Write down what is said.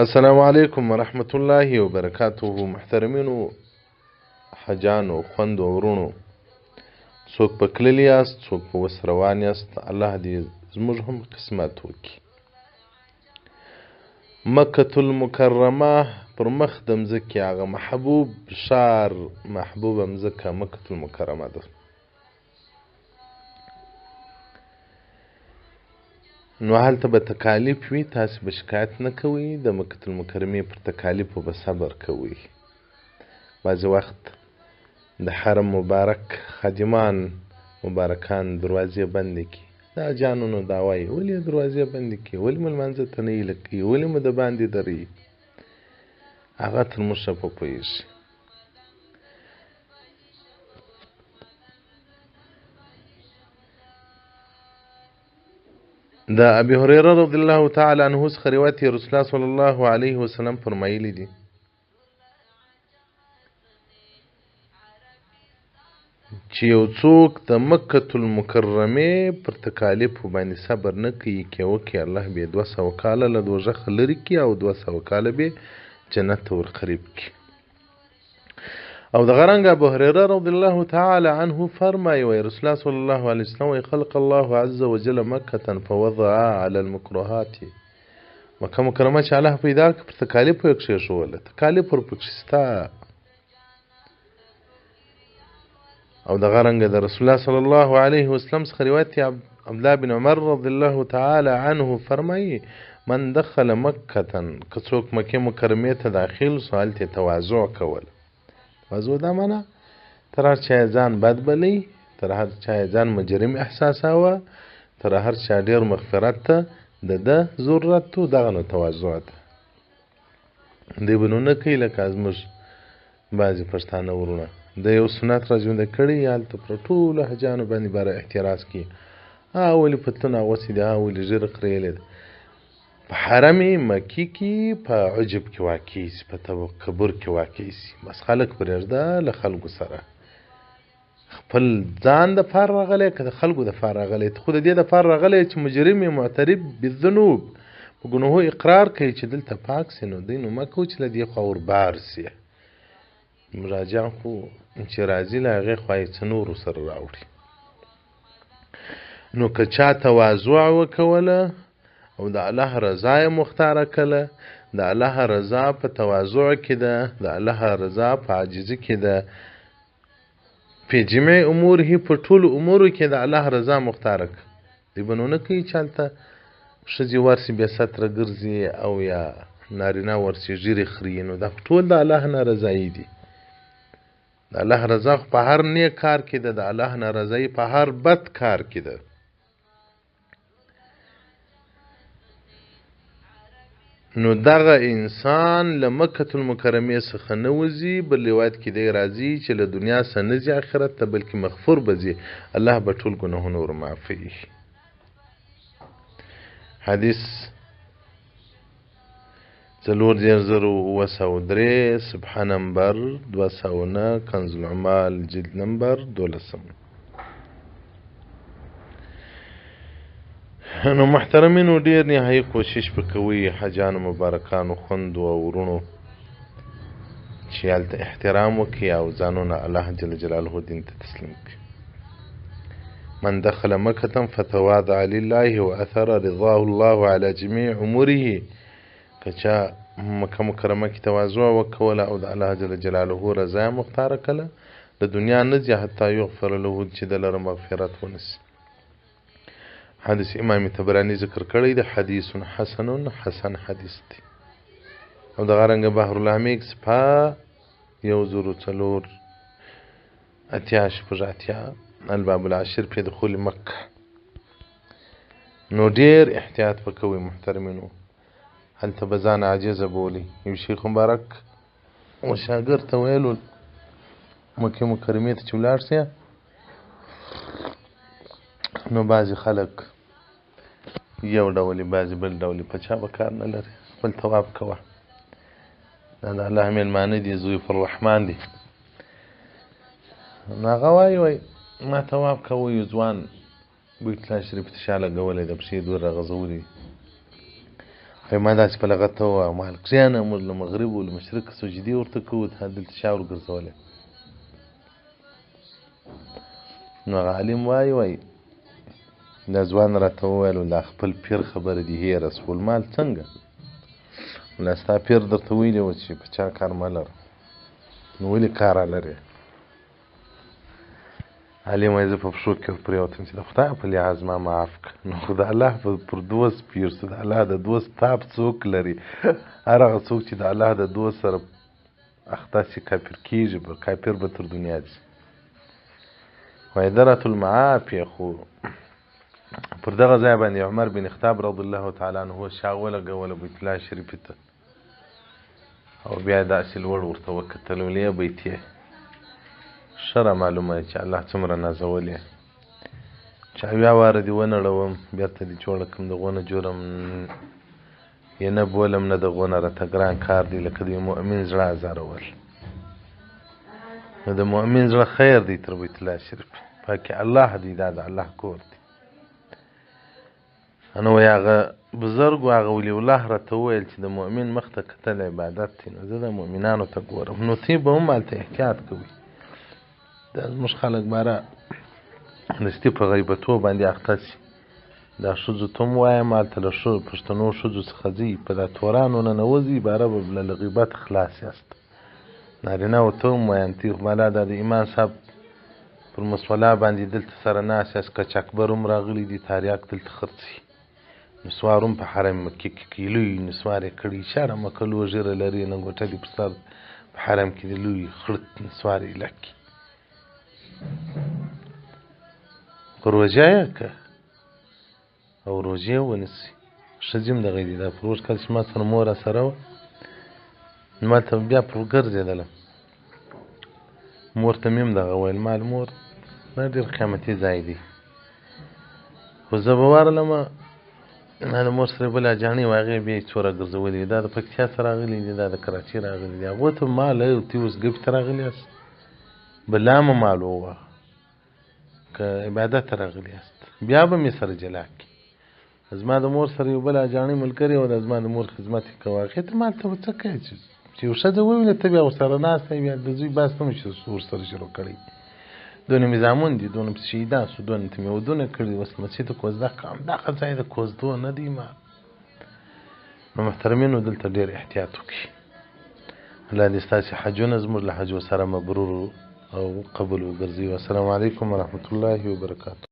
السلام علیکم ورحمت الله وبرکاته. محترمینو حجانو، خوندو او وروڼو، څوک په کللي یاست، څوک په وس روان یاست، الله دې زموږ هم قسمت وکړي. مکة المکرمه پر مخ د مځکې هغه محبوب ښار، محبوبه مځکه مکة المکرمه ده. نو هلته به تکالیف وي، تاسې به شکایت نه کوئ، د مکة المکرمې پر تکالیفو به صبر کوئ. بعضې وخت د حرم مبارک خادمان مبارکان دروازې بندې کړي، دا جانونو دا وایي ولې دروازې بندې کړي، ولې مو لمانځه ته نه ایله کوي، ولې مو د باندې دروي، هغه تر موږ ښه په پوهېږي. د ابي هريره رضی الله تعالی عنه څخه روایت دی، رسول الله صلی الله علیه وسلم فرمایلی دي چې یو څوک د مکة المکرمې پر تکالیفو باندې صبر نه کوي، کې وکړي، الله به یې 200 کاله له دوزخه لرې کړي او 200 کاله به جنت ته ورقریب کړي. او دغه رنګ ابو هريره رضی الله تعالی عنه فرمایي، وایي رسول الله صلی الله علیه وسلم وایي خلق الله عز وجل مکة فوضع على المکرهات. مکه مکرمه چې الله پیدا کړه پر تکالیفو یې کښېښوله، تکالیف ورپکښې سته. او دغه رنګ د رسول الله صلی الله علیه وسلم څخه روایت دی، عبدالله بن عمر رضی الله تعالی عنه فرمایي من دخل مکة، که څوک مکې مکرمې ته داخل سو هلته یې تواضع کوله. تواضع دا معنا تر هر چا یې ځان بد بلی، تر هر چا یې ځان مجرم احساساوه، تر هر چا ډېر مغفرت ته د ده ضرورت و، دغه نو تواضع ده. دی به نو نه کوي لکه زموږ بعضې پښتانه وروڼه د یو سنت را ژوندی کړی، هلته پر ټولو حجانو باندې باره اعتراض کوي، ولې پتلون اغوستی دی، ولې ږیره خریلې ده. په حرم مکي کې په عجب کې واقع سي، په تکبر کې واقع سي، بس خلک پرېږده له خلکو سره. خپل ځان د پاره راغلی که د خلکو د پاره راغلی، ته خو د دې د پاره راغلی چې مجرم یې معترف بالذنوب، په ګناهو اقرار کوي چې دلته پاک سي، نو دی نو مه کوه چې له دې خوا وربار سي. مراجع خو چې راځي له هغې خوا یې څه نورو سره راوړي. نو که چا تواضع وکوله او د الله رضا یې مختاره کړه، د الله رضا په تواضع کې ده، د الله رضا په عاجزي کې ده، په جميع اموره، په ټولو امورو کې د الله رضا مختاره کړه. دی به نو نه کوي چې هلته ښځې ورسي بې ستره ګرځي او یا نارینه ورسي ږیرې خري، نو دا ټول د الله نارضایي دي. د الله رضا خو په هر نیک کار کې ده، د الله نارضایي په هر بد کار کې ده. نو دغه انسان له مکة المکرمې څخه نه وځي، بل روایت کې دی راځي چې له دنیا څخه نه ځي آخرت ته، بلکې مغفور به ځي، الله به ټول ګناهونه ور معافوي. حدیث 43703، صفحه نمبر 209، کنز العمال جلد نمبر 12. نو محترمینو ډېر نهایي کوشش به کوئ حجانو مبارکانو، خوندو او وروڼو چې هلته احترام وکړي او ځانونه الله جل جلاله دین ته تسلیم کړي. من دخل مکة فتواضع لله وأثر رضاه الله على جميع اموره. که چا مکه مکرمه کې تواضع وکوله او د الله جل جلاله رضا یې مختاره کړه، د دنیا نه ځي حتی یغفر له، چې ده لره مغفرت ونه سي. حدیث امام طبراني ذکر کړی دی، حدیث حسن، حسن حدیث دی. او دغه رنګه بحر العمیق صفحه 1084 86، الباب العاشر په دخول مکه. نو ډېر احتیاط به کوئ محترمینو، هلته به ځان عاجزه بولي. یو شیخ مبارک و شاګرد ته ویلو مکې مکرمې ته چې ولاړ سې، نو بعضې خلک یو ډول، بعضې بل ډول، په چا به کار نه لري، خپل طواف کوه، دا د الله مېلمانه دي، ضیوف الرحمن دي. نو هغه وایي، وایي ما طواف کوه، یو ځوان بیت الله شریف ته شا لګولی ده، پښې یې دوه راغځولي دي. وایي ما داسې په لغته ووایه، مال کښېنه، موږ له مغرب و له مشرق سجدې ورته کوو، تا دلته شا ورګرځولی. نو هغه عالم وایي، وایي دا ځوان راته وویل، دا خپل پیر خبره دې هېره سول. مال څنګه؟ ولا ستا پیر درته ویلي وو چې په چا کار مه لره، نو ولې کار لرې؟ عالم وایي زه په پښو کې ورپرېوتم چې د خدای په لحاظ ما معاف کړه. نو خو د الله پر دوست پیر سو، د الله د دوست تاب څوک لري؟ هر هغه څوک چې د الله د دوست سره اخته شي کافر کېږي، به کافر به تر دنیا ځي. وایي ده راته المعاف یې، خو پر دغه ځای باندې عمر بن خطاب رضی الله تعالی عنه شا ولګوله بیت الله شریفې ته، او بیا داسې لوړ ورته وکتل، ولې بیتې ښه را معلومه ده چې الله څومره نازولې، چې 70 واره دې ونړوم بېرته دې جوړه کړم، د غونه جرم یې نه بولم، نه د غونه راته ګران کار دی لکه د یو مؤمن زړه ازارول. نو د مؤمن زړه خیر دی تر بیت الله شریف، پاکې الله دی، دا د الله کور دی. نو وایي هغه بزرګ و، هغه ولي الله راته وویل چې د مؤمن مخ ته کتل عبادت دی، نو زه د مؤمنانو ته ګورم. نو تی به هم هلته احتیاط کوي. دا زموږ خلک باره دستي په غیبتو باندې اخته سي. دا ښځو ته هم وایم، هلته له پښتنو ښځو څخه ځئ، په دا تورانو ننوځئ، باره به له غیبت خلاص یاست. نارینه ورته هم وایم، تی خو بالا دا د ایمان صاحب پر مصلا باندې دلته سره ناست یاست، کچکبر هم راغلي دي، تاریاک دلته خرڅوي، نسوار هم په حرم مکي کې کوي، لوی نسوار یې کړی، شرم وکړه، لویه ږیره لري، لنګوټه دې پر سر، په حرم کې دې لوی خړت نسوار یې لکي، خو روژه یې که او روژې ونیسي. ښځې هم دغه دي. دا پروږ کال چې ما سره مور راسره وه، نو ما ته بیا پر ګرځېدلم، مور ته مې هم دغه ویل، مال مور دا ډېر قیمتي ځای دی، خو زه به ورغلم، ما د مور سره بله اجاڼۍ وه، هغې بیا یې څو راګرځولي، دا د پکتیا څخه راغلي دي، دا د کراچۍ راغلي دي، هغو ته مال تی اوس ګپې ته راغلي یاست، بلا مو مال ووهه که عبادت ته راغلي یاست، بیا به مې سره جلا کړي. زما د مور سره یو بل اجاڼۍ ملګری و، د زما د مور خدمت یې کوه، هغې ته مال ته به څه کوې چې یو ښځه ووینې ته بیا ورسره ناسته یې، بیا د زوی بحث نه مو ورسره شروع کړی، دونه مې زامن دي، دونه پسې شهیدان سو، دونه ته مې ودونه کړي، اوس لمسي ته کوزده کوم، دغه ځای د کوزدو نه دی ما. نو محترمینو دلته ډېر احتیاط وکړئ. الله دې ستاسې حجونه زموږ له حجو سره مبرور او قبول وګرځوي. والسلام علیکم ورحمة الله وبرکاته.